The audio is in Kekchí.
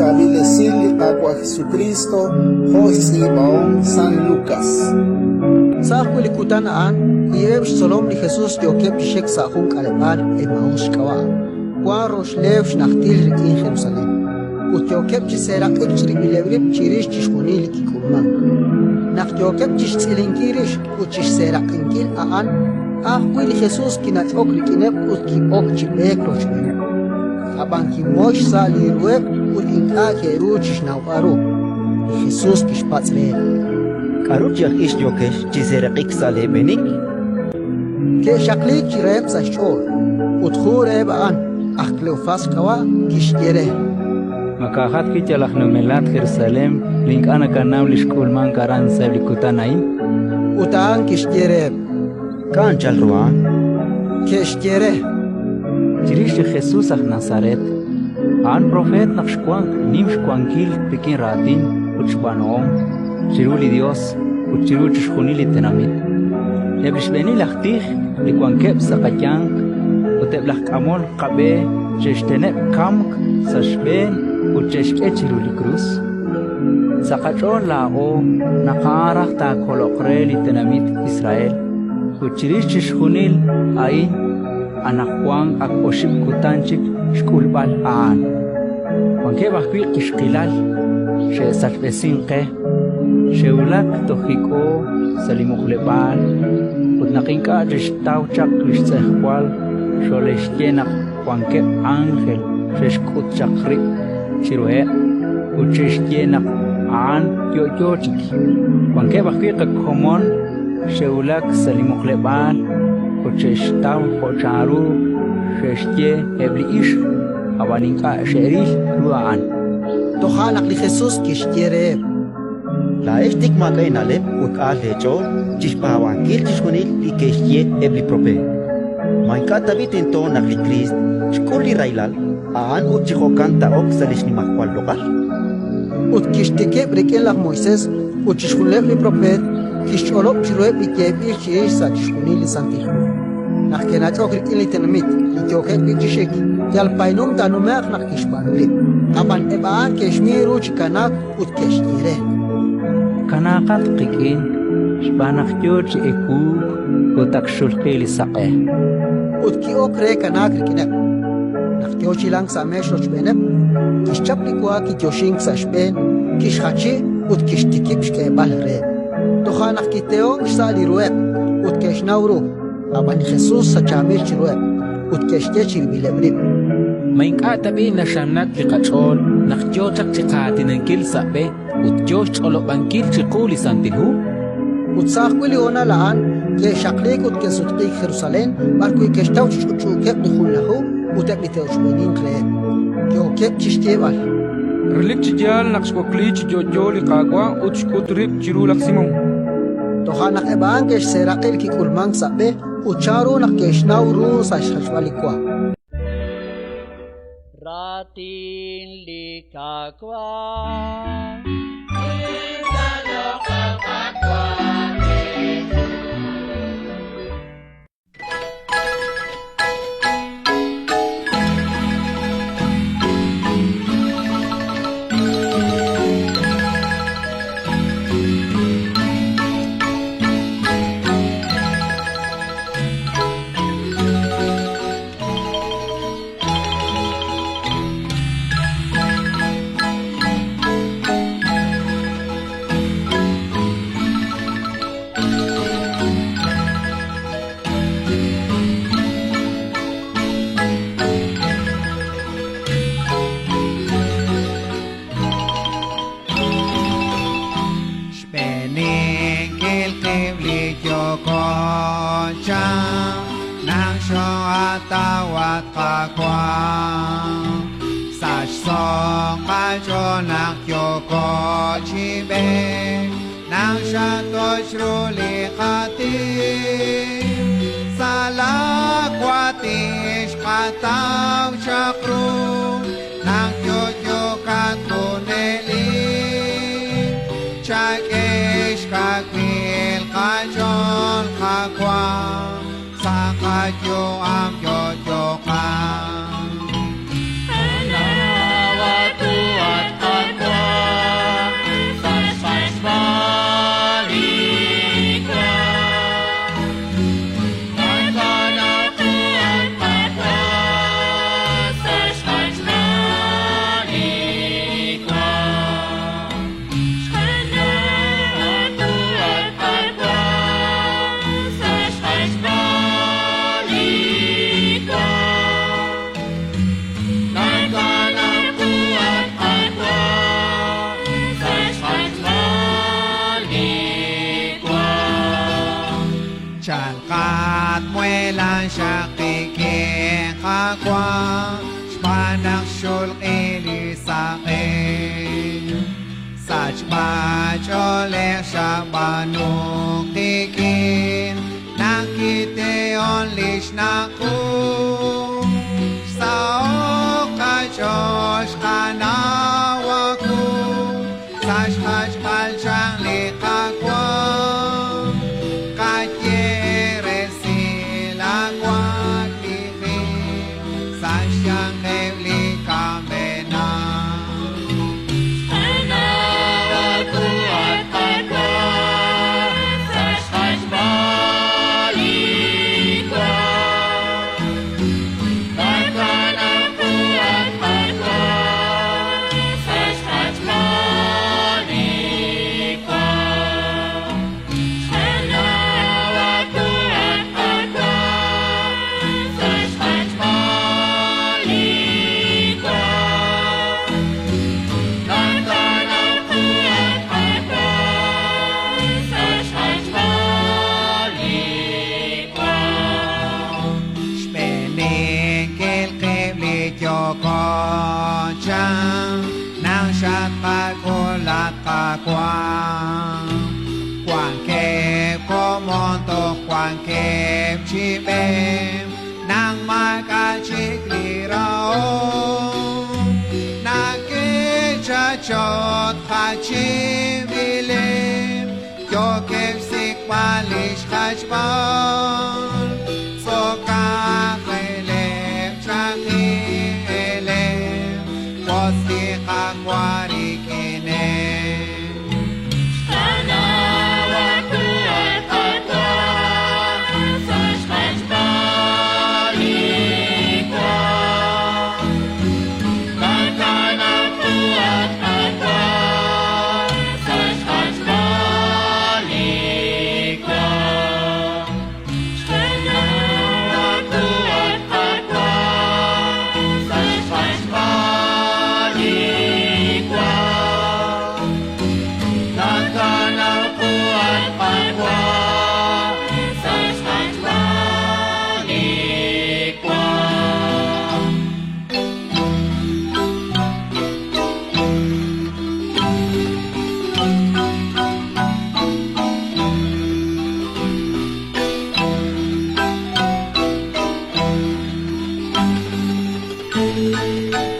xChaab'il Esil li Qaawa' Jesukriist jo' xtz'iib'ahom San Lukas. Sa' ajwi' li kutan a'an, wiib'eb' xtzolom li Jesus yookeb' chi xik sa' jun k'aleb'aal Emaús xk'ab'a', wank roxleew xnajtil rik'in Jerusalén, ut yookeb' chi seeraq'ik chirib'ileb' rib' chirix chixjunil li kik'ulmank. Naq yookeb' chi xtz'ilinkil rix ut chi xseeraq'inkil a'an, ajwi' li Jesus kinach'ok rik'ineb' ut ki'ok chi b'eek rochb'eeneb'. Ab'an kimoy xsa' li ruheb' ut ink'a' ke'ru chi xnawb'al ru. Li Jesus kixpatz' reheb': K'aru chi aj ix yookex chi seeraq'ik sa' leeb'eenik? Ke'xaqliik chi reheb' sa' xch'ool, ut jun reheb' a'an, aj Kleofás xk'ab'a', kixye re: Ma ka'ajat wi' yal aj numelat Jerusalén li ink'a' nakanaw li xk'ulmank aran sa'eb' li kutan a'in? Ut a'an kixye reheb': K'a' anchal ru a'an? Ke'xye re: Chirix li Jesus aj Nazaret. A'an propeet naq xwank nim xwankil rik'in raatin ut xb'aanuhom chiru li Yos ut chiru chixjunil li tenamit. Eb' li xb'eenil aj tij li wankeb' sa' qayanq ut eb' laj k'amol qab'e xe'xteneb' kamk sa' xb'een ut xe'xk'e chiru li krus. Sa' qach'ool laa'o naq a'an raj taakoloq re li tenamit Israel, ut chirix chixjunil a'in anaqwan ak oxib' kutan chik xk'ulb'al a'an. Wankeb' ajwi' qixqilal xe'sachb'esink qe, xe'wulak toj hik'o sa' li muqleb'aal, ut naq ink'a' xe'xtaw chaq li xtz'ejwal, xole'xye naq wankeb' ánjel xe'xk'ut chaq rib' chiruheb' ut xe'xye naq a'an yo'yo chik. Wankeb' ajwi' qakomon xe'wulak sa' li muqleb'aal ut xe'xtaw jo' chanru xe'xye eb' li ixq, ab'an ink'a' xe'ril ru a'an. Toja' naq li Jesus kixye reheb': Laa'ex tik maak'a' eena'leb' ut aal leech'ool chi xpaab'ankil chixjunil li ke'xye eb' li propeet. Ma ink'a' tab'i' tento naq li Kriist xk'ul li rahilal a'an ut chi jo'kan taa'ok sa' li xnimajwal loq'al? Ut kixtikib' rik'in laj Moisés ut chixjunileb' li propeet, kixch'olob' chiruheb' li yeeb'il chirix sa' chixjunil li Santil Hu. Naq ke'nach'ok rik'in li tenamit li yookeb' wi' chi xik, yal paynum taanume'q naq kixb'aanu rib'. Ab'an eb' a'an ke'xmin ru chi kanaak ut ke'xye re: Kanaaqat qik'in xb'aan naq yo chi ewuuk ut ak xxulqi li saq'e. Ut ki'ok re kanaak rik'ineb'. Naq yo chi hilank sa' meex rochb'eeneb', kixchap li wa kiyoxink sa' xb'een, kixjachi ut kixtikib' xk'eeb'al reheb'. Toja' naq kitehonk xsa' li ruheb' ut ke'xnaw ru, ab'an li Jesus sachaamil chiruheb' ut ke'xye chirib'ileb' rib': Ma ink'a' tab'i' naxamnak li qach'ool naq yo chaq chi qaatinankil sa' b'e ut yo xch'olob'ankil chiqu li Santil Hu? Ut sa' ajwi' li honal a'an ke'xaqliik ut ke'sutq'iik Jerusalén, b'arwi' ke'xtaw chi ch'utch'uukeb' li Junlaju ut eb' li te'ochb'eeninq reheb'. Yookeb' chi xyeeb'al: Relik chi yaal naq xwakliik chi yo'yo li Qaawa' ut xk'ut rib' chiru laj Simón. Toja' naq eb' a'an ke'xseeraq'i li kik'ulmank sa' b'e ut chanru naq ke'xnaw ru sa' xjachb'al li wa. Raatin li Qaawa'. Xb'eeninkil qib' li yooko chaq naq xoo'atawat Qaawa'. Sa' xso' qach'ool naq yooko chi b'eek, naq xatoch ru li qatib'. Sa' laa waatin xqataw chaq ru naq yo'yookat junelik. Chak'e xkawil qach'ool, Qaawa', sa' qayu'am yo'yooqat. Alabado at Qaawa' xb'aan naq xulq'i li saq'e. Sachb'ach'oolej xab'aanu qik'in naq kitehon li xnaq'u. Xsaho'k qach'ool xqanaw aawu sa' xjachb'al chaq li Qaawa'. Qaye resil aawaklijik sa' xyanqeb' li kamenaq. Xb'eeninkil qib' li yooko chaq naq xatqak'ul at Qaawa'. Wankeb' komon toj wankeb' chi b'e naq maak'a' chik li rahom. Nake'chachot jachinb'ileb', yookeb' xsik'b'al li xjachb'al. Tz'okajeleb' chaqi'eleb', wotz li Qaawa' rik'ineb'. Thank you.